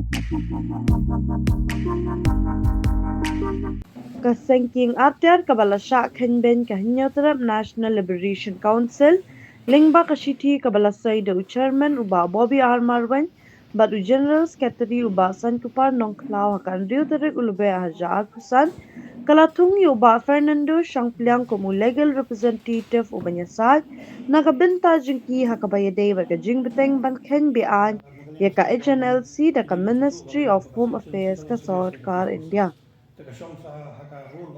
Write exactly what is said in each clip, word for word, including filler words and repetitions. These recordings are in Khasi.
Ka seng kieng artiar kaba la shah khein beiñ ka Hynñiewtrep National Liberation Council lyngba ka shithi kaba la soi da u Chairman u Bah Bobby R Marwein bad u General Secretary u Bah Sainkupar Nongkhlaw ha ka hynriew tarik u Lber arhajar arphew san, ka la thung ïa u Bah Fernando Shangpliang kum u Legal Representative u ban ïasaid na ka bynta jong ki ha kaba ïadei bad ka jingbteng ban khein be-aiñ ïa ka H N L C da ka Ministry of Home Affairs ka Sorkar India.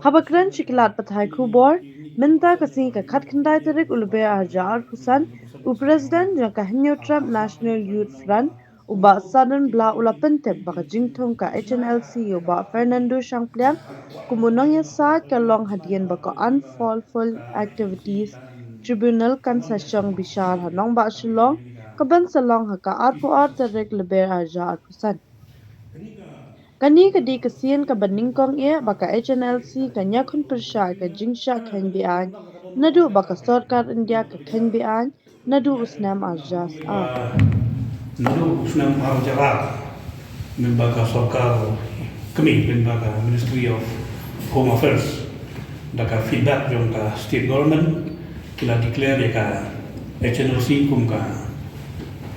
Haba kren sha ki lad pathai khubor mynta ka sngi ka khatkhyndai tarik u Lber arhajar arphew san, u President jong ka Hynñiewtrep National Youth Front u Bah Sadon Blah u la pyntip ba ka jingthung ka H N L C ïa u Bah Fernando Shangpliang kum u nongïasaid ka long hadien ba ka Unlawful Activities Tribunal kan sa shong bishar ha nongbah Shillong, ka ban sa long ha ka arphew ar tarik Lber arhajar arphew san. Kane ka dei ka sien kaba nyngkong eh ba ka H N L C kan ïakhun pyrshah ka jingshah khein be-aiñ, naduh ba ka Sorkar India ka khein be-aiñ naduh u snem arhajar ar. Naduh u snem arhajar ar, mynba ka sorkar kmie, mynba ka Ministry of Home Affairs, da ka feedback jong ka state government, ki la declare ïa ka H N L C kum ka,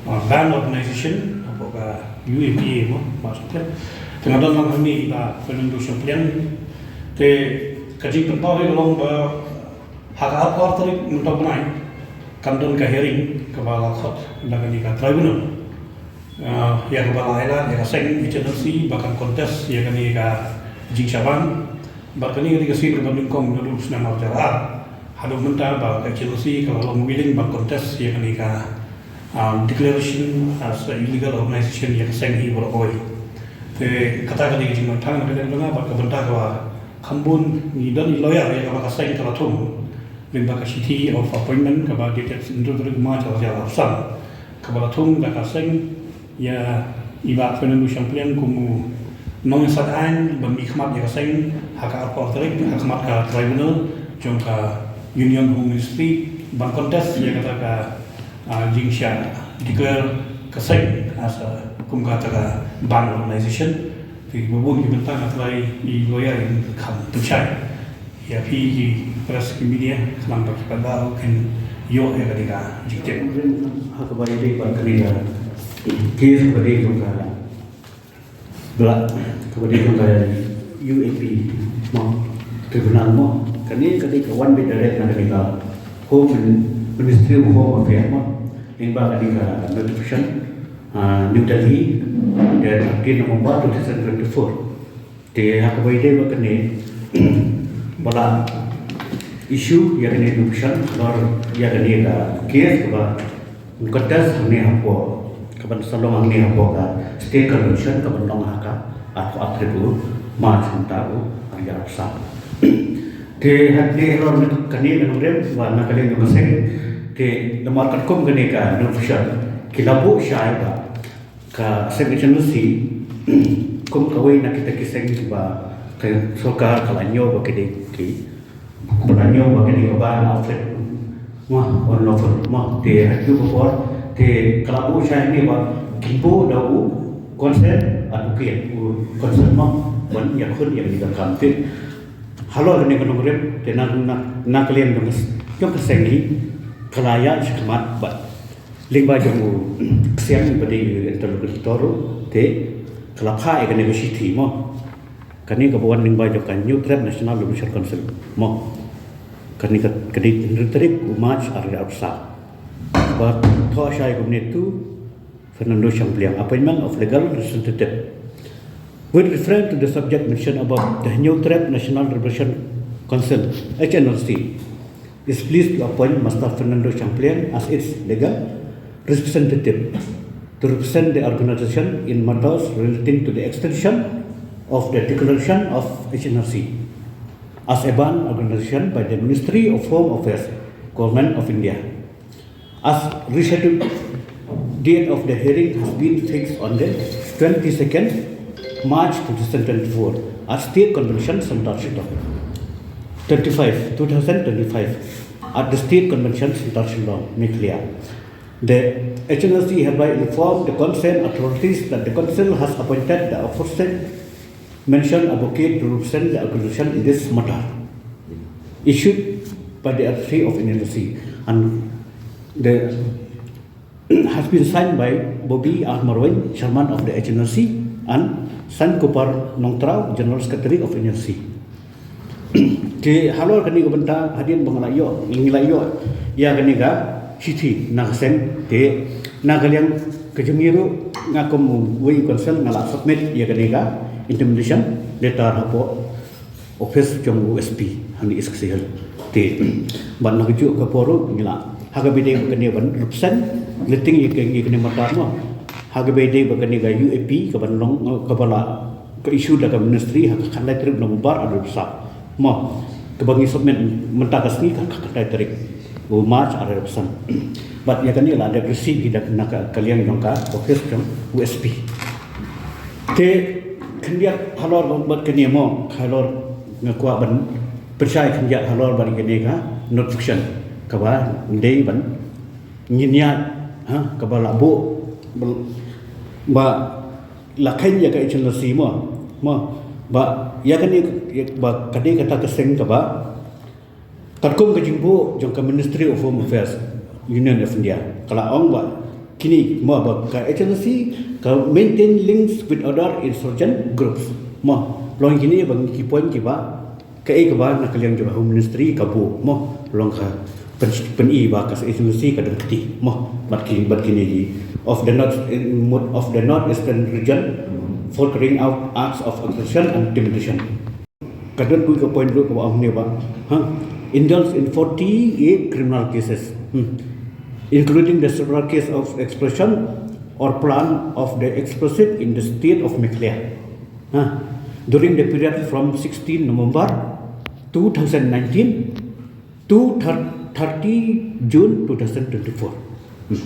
uh, banned organization, hapoh ka U A P A mo, maksud te. Te nga don lang hangne i Bah Fernando Shangpliang, te ka jingpynpaw hi ka long ba ha ka arphew ar tarik mynta u bnai kan don ka hearing kaba la khot da kane ka tribunal. Ah, ïa kaba la ailad ïa ka seng H N L C ba kan contest ïa kane ka jingshah ban. Bad kane ka dei ka sien kaba nyngkong naduh u snem arhajar ar haduh mynta ba ka H N L C ka la long willing ban contest ïa kane ka, ah, declaration as a illegal organization ïa ka seng hi baroh kawei. Te kata ka dei ka jingmynta na ka liang jong nga bad ka bynta kaba kham bun ngi don i lawyer ïa kaba ka seng ka la thung lyngba ka shithi of appointment kaba dated hynriew tarik March arhajar arphew san, kaba la thung da ka seng ïa i Bah Fernando Shangpliang kum u nongïasaid aiñ ban mihkhmat ïa ka seng ha ka arphew ar tarik ha khmat ka tribunal jong ka Union Home Ministry ban contest ïa kata ka, ah, jingshah declare ka seng as a, kum kata ka banned organization. Te bun ki bynta nga trai i lawyer in kham pynshai ïa phi ki press, ki media, khnang ba ki paidbah ruh kin ïoh ïa kane ka jingtip. Ha kaba ïadei bad kane ka case kaba dei jong ka, bla, kaba dei jong ka U A P mo, tribunal mo, kane ka dei ka wan beit direct na kane ka Home Min-, Ministry of Home Affairs mo, lyngba kane ka notification, ah, New Delhi, date thirteen November two thousand twenty-four. Te ha kaba ïadei bad kane ba la issue ïa kane notification halor ïa kane ka case kaba u contest hangne hapoh, kaban sa long hangne hapoh ka state convention kaban long ha ka arphew ar tarik u March mynta u arhajar arphew san. Te hangne halor kane ka nongrim ba na ka liang jong ka seng, te namar katkum kane ka notification ki la buh shai ba ka seng H N L C kum kawei na kita ki seng kiba ka sorkar ka la ñiew ba ki dei ki, ba la ñiew ba ki dei ka ban outfit mo, unlawful mo. Te ha kito ki por te ka la buh shai ne ba kin buh da u concern advocate, u concern mo, ban ïakhun ïa kane ka kam. Te halor kane ka nongrim te na, na, na ka liang jong ka, jong ka seng hi ka la ïaid shakhmat bad lyngba jong u ksiang ba dei interlocutor ruh, te ka la phah ïa kane ka shithi mo. Kane kaba wan lyngba jong ka Hynñiewtrep National Liberation Council mo. Kane ka, ka dei hynriew tarik u March arhajar arphew san. Ba thoh shai kumne to Fernando Shangpliang, appointment of legal representative. With reference to the subject mentioned above, the Hynñiewtrep National Liberation Council, H N L C, is pleased to appoint Mister Fernando Shangpliang as its legal representative to represent the organization in matters relating to the extension of the declaration of H N L C as a banned organization by the Ministry of Home Affairs, Government of India. As rescheduled date of the hearing has been fixed on the twenty-second March two thousand twenty-four at State Convention Centre Shillong. Twenty-five, two thousand twenty-five, at the State Convention Centre Shillong, Meghalaya. The H N L C hereby inform the concerned authorities that the council has appointed the aforesaid mentioned advocate to represent the organization in this matter, issued by the authority of H N L C, and the has been signed by Bobby R Marwein, chairman of the H N L C, and Sankupar Nongtraw, general secretary of H N L C. Te halor kane ka bynta, hadien ba nga la ïoh, ngi la ïoh ïa kane ka shithi na ka seng, te na ka liang ka jong ngi ruh, nga kum uwei u council nga la submit ïa kane ka intimidation letter hapoh office jong u S P hangne East Khasi Hills. Te bad na kajuh ka por ruh ngi la, ha kaba ïadei bad kane ban represent, letting ïa kane, ïa kane matter mo, ha kaba ïadei bad kane ka U A P kaban long, kaba la ka issue da ka ministry ha ka khatlai tarik November arphew saw mo, kaba ngi submit mynta ka sngi ha ka khatlai tarik u March arphew san. Bad ïa kane la dep receive hi da na ka, ka liang jong ka office jong u S P. Te khyndiat halor bad kane mo, halor nga kwah ban pynshai khyndiat halor bad kane ka notification kaba dei ban ngin ïa, ha, kaba la buh ba la kheiñ ïa ka H N L C mo, mo, ba ïa kane, ba ka dei kata ka seng kaba katkum ka jingbuh jong ka Ministry of Home Affairs, Union of India, ka la ong ba kine mo, ba ka H N L C ka maintain links with other insurgent groups mo. Long kine ba ngi ki point kiba kaei kaba na ka liang jong ka Home Ministry ka buh mo, long ka pyn, pyni ba ka H N L C ka don kti mo bad ki, bad kine ki of the north, of the northeastern region, for carrying out acts of aggression and intimidation. Ka don kawei ka point ruh kaba ong ne ba, ha, indulge in forty-eight criminal cases, hmm, including the several case of explosion or plan of the explosive in the state of Meghalaya, ha, during the period from sixteen November two thousand nineteen to thir-, thirty June two thousand twenty-four. Hmm.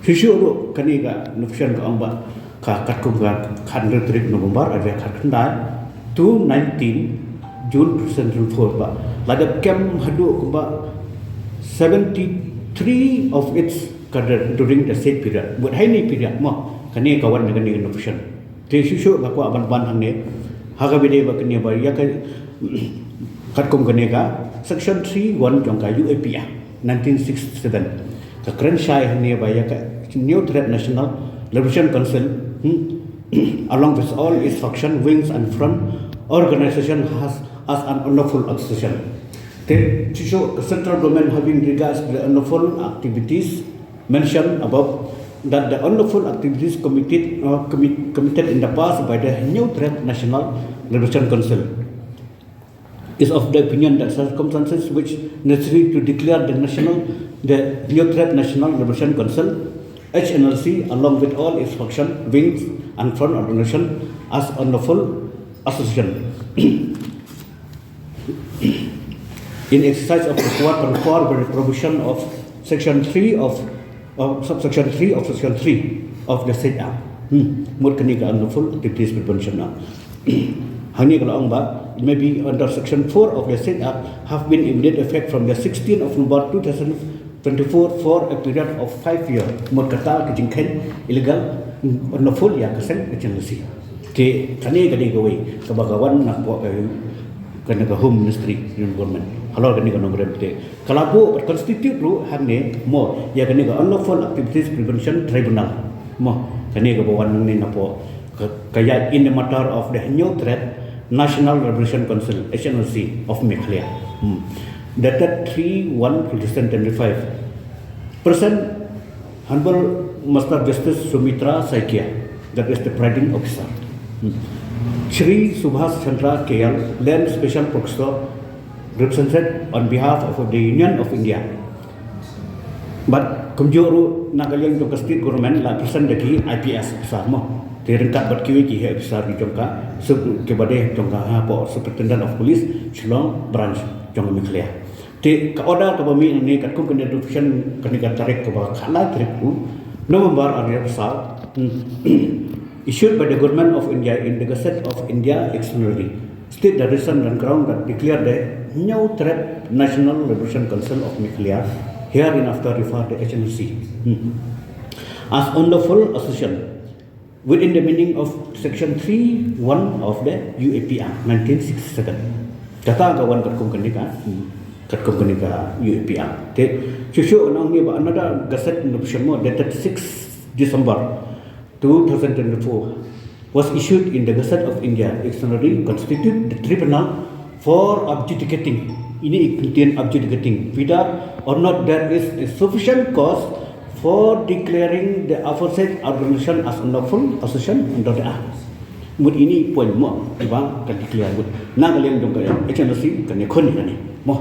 Shisha ruh kane ka notification ka ong ba ka katkum ka khatlai tarik November arphew khatkhyndai to nineteen June two thousand twenty-four ba la dep kem haduh kumba seventy-three of its cadre during the said period. Bad ha ine i period mo kane ka wan kane ka notification. Te shuh shuh nga kwah ban ban hangne ha kaba ïadei bad kane ba ïa ka katkum kane ka section three one jong ka U A P Act nineteen sixty-seven. Ka kren shai hangne ba ïa ka Hynñiewtrep National Liberation Council, hmm, along with all its faction, wings and front organization has as an unlawful association. Te shuh shuh ka central government having regards to the unlawful activities mentioned above, that the unlawful activities committed, uh, commit, committed in the past by the Hynñiewtrep National Liberation Council is of the opinion that circumstances which necessary to declare the national, the Hynñiewtrep National Liberation Council, H N L C, along with all its faction, wings and front organization as unlawful association. In exercise of the power conferred by the provision of section three of, of subsection three of section three of the said act. Hmm. Mut kane ka unlawful activities prevention act. Hangne ka la ong ba, maybe under section four of the said act have been immediate effect from the sixteenth of November two thousand twenty-four for a period of five years. Mut kata ka jingkheiñ illegal, hmm, unlawful ïa ka seng agency. Te kane ka dei kawei kaba ka wan na ka, ka, ka Home Ministry, Union Government. Halor kane ka nongrim te ka la buh bad constitute ruh hangne mo ïa kane ka Unlawful Activities Prevention Tribunal. Mo kane kaba wan hangne na po ka, ka ïa in the matter of the Hynñiewtrep National Liberation Council, H N L C, of Meghalaya. Hmm. Dated three one two thousand twenty-five. Present Honorable Master Justice Sumitra Saikia, that is the presiding officer. Hmm. Shri Subhas Chandra K L, Land Special Prosecutor, represented on behalf of the Union of India. Bad kumjuh ruh na ka liang jong ka state government la present da ki I P S officer mo. Te ryngkat bad kiwei ki heh officer ki jong ka, sub, kiba dei jong ka hapoh Superintendent of Police, Shillong branch jong Meghalaya. Te ka order kaba mih nangne katkum ka notification kane ka tarik kaba khatlai tarik u November arphew saw, hmm, issued by the Government of India in the Gazette of India Extraordinary. State the reason and ground that declared the Hynñiewtrep National Liberation Council of Meghalaya Hereinafter refer the H N O C, hmm, as unlawful association within the meaning of section three one of the U A P Act nineteen sixty-seven. Kata ka wan katkum kane ka, hmm, katkum kane ka U A P Act. Te shuh shuh nang ni ba another gazette notification mo dated six December two thousand twenty-four was issued in the Gazette of India, Dictionary, constitute the tribunal for adjudicating, ini iktian adjudicating, whether or not there is a sufficient cause for declaring the aforesaid organization as unlawful association under the Act. Mut ini point mo, iba ka declare mut. Na ka liang jong ka H N O C, kane khun kane. Mo.